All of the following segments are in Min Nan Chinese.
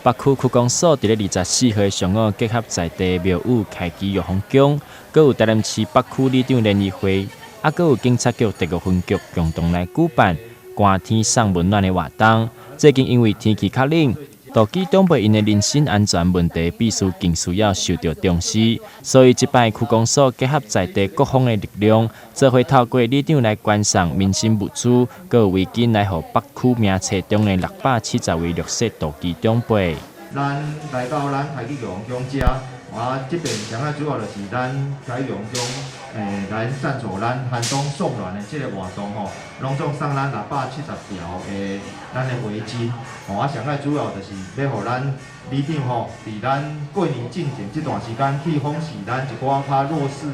北區區公所佇咧24號上午結合在地廟宇開基玉皇宮，閣有台南市北區里長聯誼會，啊，閣有警察局第五分局共同來舉辦寒天送溫暖的活動。最近因為天氣較冷，獨居長輩𪜶的人身安全問題必須更需要受著重視，所以這擺區公所結合在地各方的力量，做伙透過里長來捐送民生物資，閣有圍巾來予北區名冊中的670位弱勢獨居長輩。咱來到咱開基玉皇宮遮，啊，這邊上仔主要就是咱開基玉皇宮，來贊助咱寒冬送暖的這個活動吼，攏總送咱670條的咱的圍巾，吼啊，上仔主要就是欲予咱里長吼，佇咱過年進前這段時間去訪視咱一寡較弱勢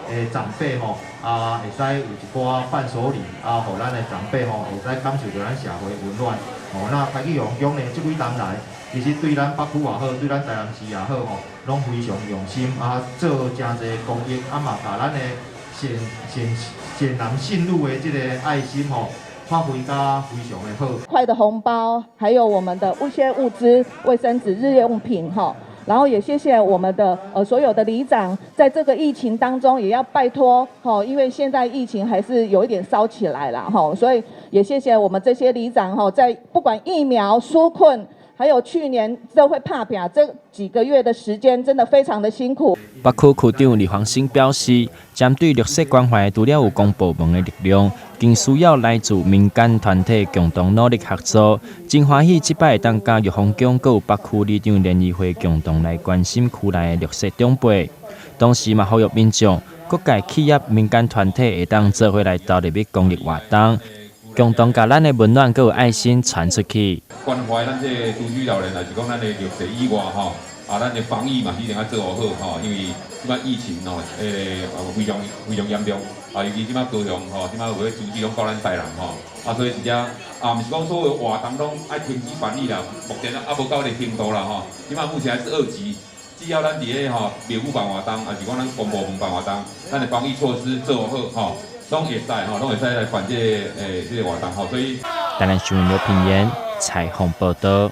的長輩吼，啊，會使有一寡伴手禮，啊，予咱的長輩吼，會使感受著咱社會溫暖。吼，那開基玉皇宮呢，這幾冬來，其實對咱北區也好，對咱台南市也好吼，攏非常用心啊，做誠濟公益，啊嘛，共咱的善善善男信女的這个愛心吼，發揮甲非常的好。塊的紅包，還有我們的一些物資、衛生紙、日用品哈。然後也謝謝我們的所有的里長，在這個疫情當中也要拜託吼，因為現在疫情還是有一點燒起來了吼，所以也謝謝我們這些里長吼，在不管疫苗紓困，還有去年社會拍拚這幾個月的時間，真的非常的辛苦。北區區長李黃興表示，針對弱勢關懷，除了有公部門的力量，更需要來自民間團體共同努力合作。真歡喜，這擺會當佮玉皇宮閣有北區里長聯誼會共同來關心區內的弱勢長輩。同時嘛，呼籲民眾、各界企業、民間團體會當做伙來投入去公益活動，共同共咱的溫暖閣有愛心傳出去。關懷咱這个獨居老人，還是講咱的弱勢以外吼，啊，咱的防疫嘛一定愛做好吼，因為這擺疫情吼，非常非常嚴重，啊，尤其這擺高雄吼，這擺有個株跡攏到咱台南吼，啊，所以是遮啊，毋是講所有活動攏愛停止辦理啦，目前猶無到彼个程度啦吼，這擺目前還是二級，只要咱佇咧吼廟宇辦活動，還是講咱公部門辦活動，咱的防疫措施做好吼，攏會使吼，攏會使來辦這个活動吼，所以。台南新聞劉品言採訪報導。